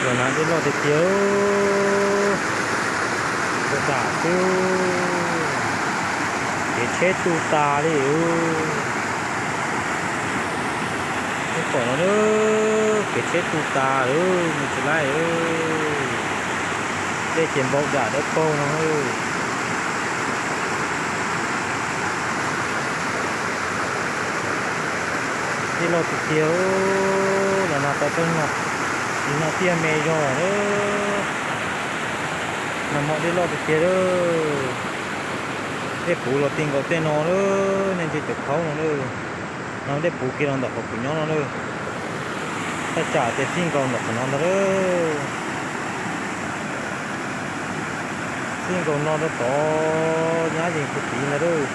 Ntawm no dej loj tiag tiag, ua dam xwb, kev tsheb tu tas li. Nej pom no, kev tsheb tu tas lawm, mus tsis laib. Dej ces npau dam dawb paug no. Dej loj tiag tiag, los nag tau tag no, tsis no tiag me zog lawm. Nag hmo dej loj tiag tiag lawm. Dej puv los ti nkaus tej no lawm, nej ntsia cov khaub no lawm. No dej puv kiag los ntawm qhov kuv nyob no lawm. Thaj tsam tias txij nkaus ntawm qhov no ntag lawm. Txij nkaus no rau tod nyab yees kuv tid ntag lawm.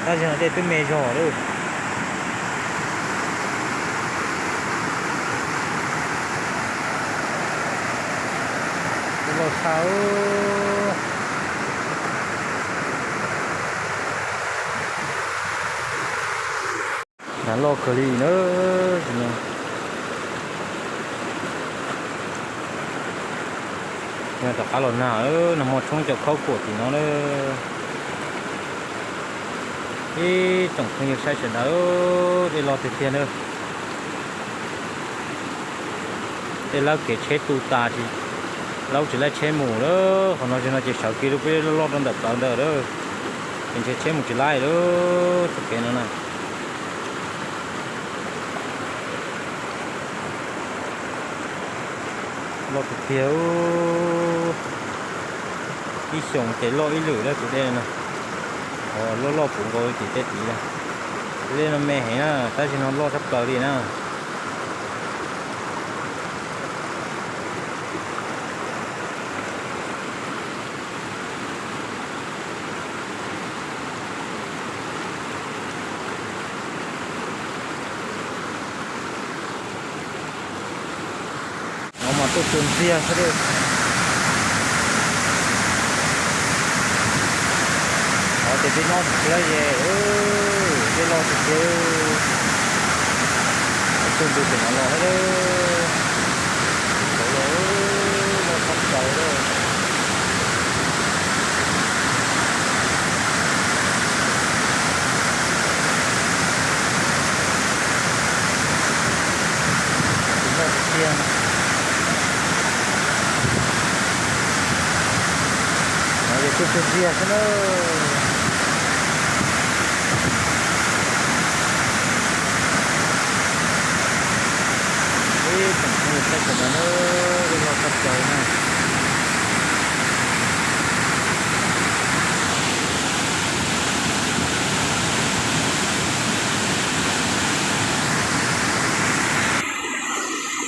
Tab sis no dej twb me zog lawm. Loj tshaj. Nag loj kawg li na. Rov qab los nag, nag hmo tshoob cov khaub kuam tim no na. Ib tsoom phooj ywg saib sawv daws, dej loj tiag tiag na. Dej lawb kev tsheb tu tas, lawb tsis laib tsheb mus lawm. Qhov no no ces sawv kiag lub peb loj loj rau ntawm plawv ntawd lawm, ces ntshe tsheb mus tsis laib lawm txoj kev no na. Loj tiag tiag. Ib xyoos ces loj ib lwm lawm tus dej no. Loj loj puv nkaus li tim tej tid. Tus dej no me heev na, tab sis no loj tshaj plaws li na. No mas tuaj tsuag ntxiag xwb. Qhov tias peb nyob tsis txhia ze, dej loj tiag tiag. Tsuag ntxiag tim no los thiab. Tau los, loj tshaj plaws li. Loj tiag tiag. No ces tsuag tsuag ntxiag xwb na. Ib tsoom phooj ywg saib sawv daws na, dej loj tshaj plaws na.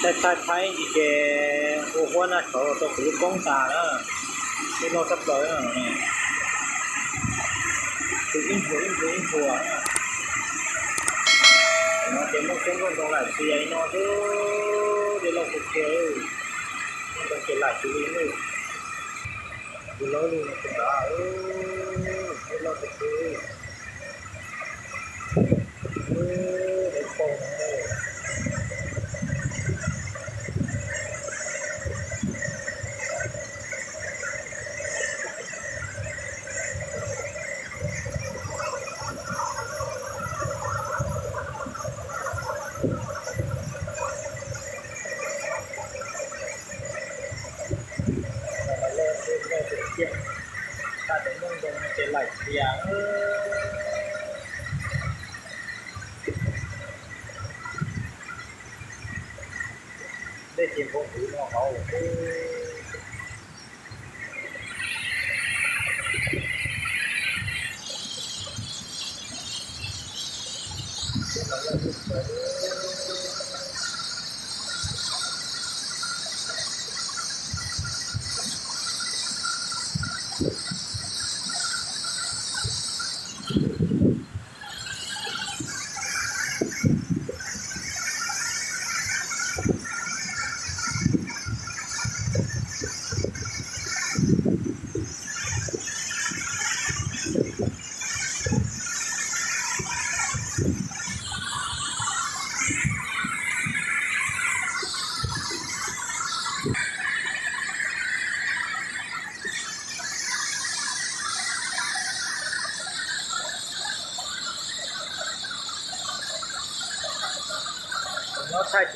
Thaij thaij thaij ces ua huab nag tshauv los rau kuv lub koob tas na. Dej loj tshaj plaws. Tus ib nchuav ib nchuav ib nchuav. No ces muaj coob nplooj ntoo laim txias li no xwb, dej loj tiag tiag. Ntoo ces laim tsis li lawm. Tus laub lug no tus nrad, dej loj tiag tiag. Tag cov nplooj ntoo ces laim txias. Dej ces npau huv no hauv.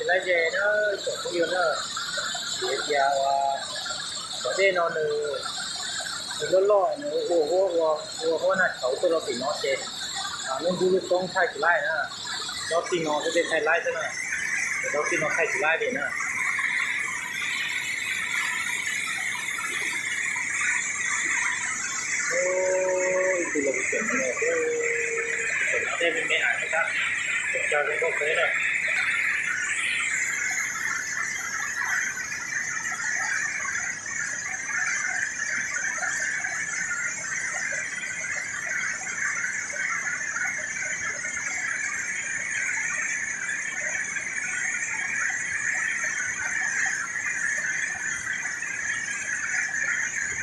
Laib ze na, tsoom phooj ywg na, vim tias cov dej no nws, nws loj loj, nws ua huab, ua, ua huab nag tshauv tuaj rau tim no ces lub ntub lub toob thaij tsis laib na. Tsob txij no xwb thiaj thaij laib xwb na, tsob txij no thaij tsis laib li na. Ib tug los kuv tseem, tseem no tej me me heev thiab, tseem tsawg zoo nkauj peb na.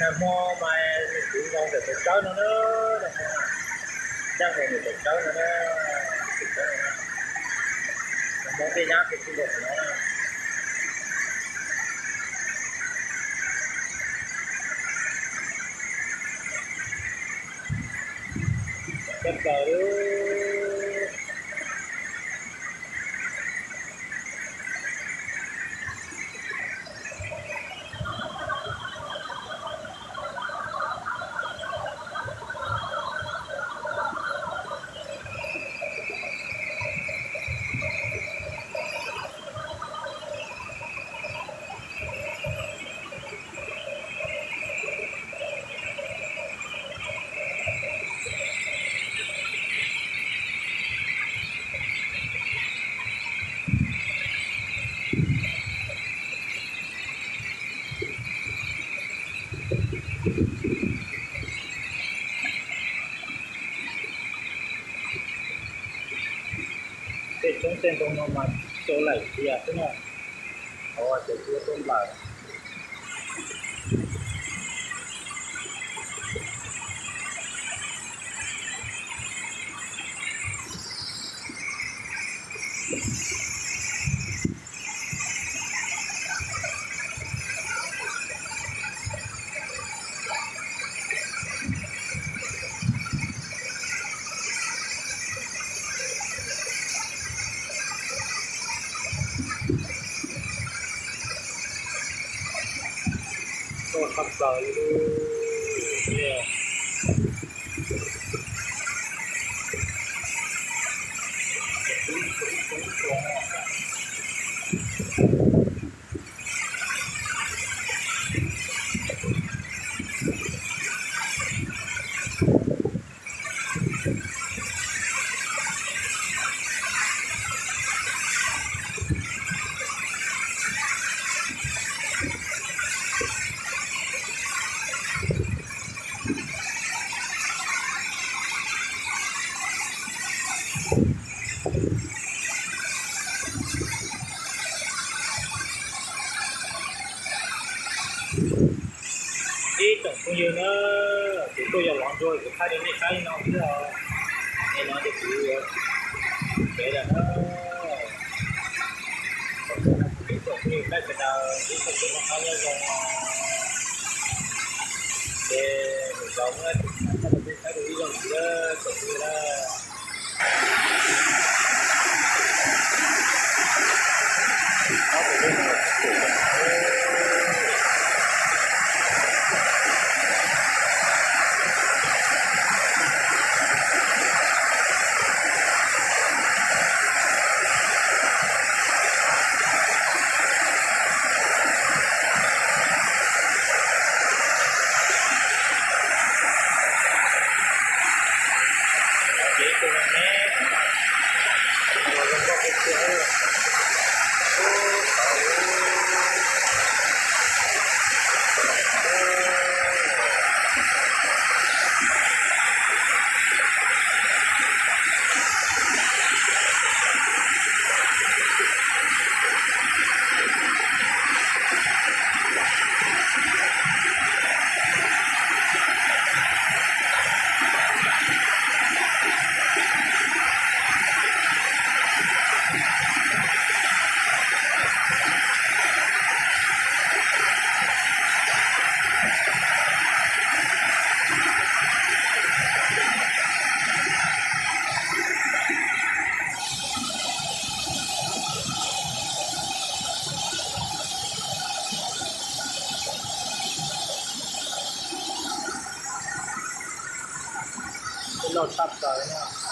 Nag hmo mas nws kuj zoo ntawm tus tsawb no na, nag hmo, nag hmo nws tus tsawb no na, tus tsawb no na, nag hmo tej nyab kuj tsis nkaum no na. Tshaj plaws li. Tej roob tej ntoo no mas cov laim tias xwb na, hauv cov txiv tuaj nplawm. Tuaj tshaj plaws li. Ib tsoom phooj ywg na, kuv tuaj yos lov ntsuag kuv thaij rau nej saib li no xwb os. Es no ces kuv yuav tsev lawm na. Thaum no kuv ib tsoom phooj ywg thaij sawv daws ib tsoom phooj ywg noj qab nyob zoo os. Ces lwm zaus muab thaij rau nej saib dua ib zaug ntxiv na tsoom phooj ywg na. Ces ib tug me me, Loj tshaj plaws no.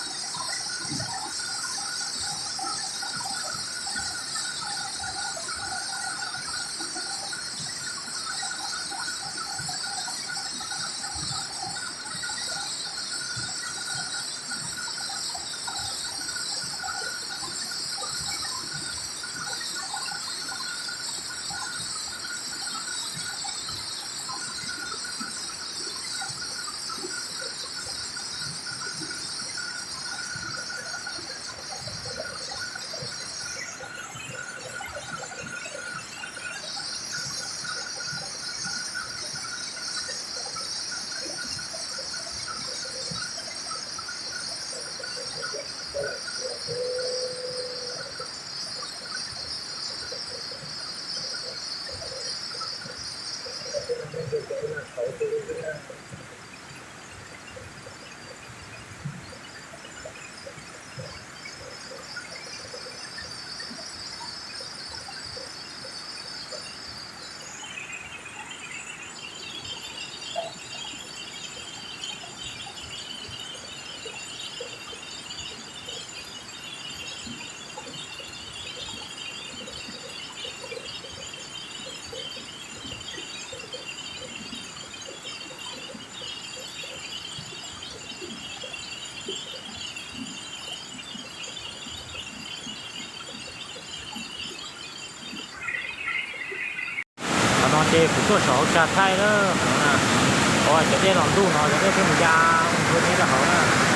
Qhov no ces kuv tuaj saum hauv tsag thaij na, qhov no na. Qhov cov dej los ntuj no cov dej thiaj mus ya ua nthua dej rau hauv na.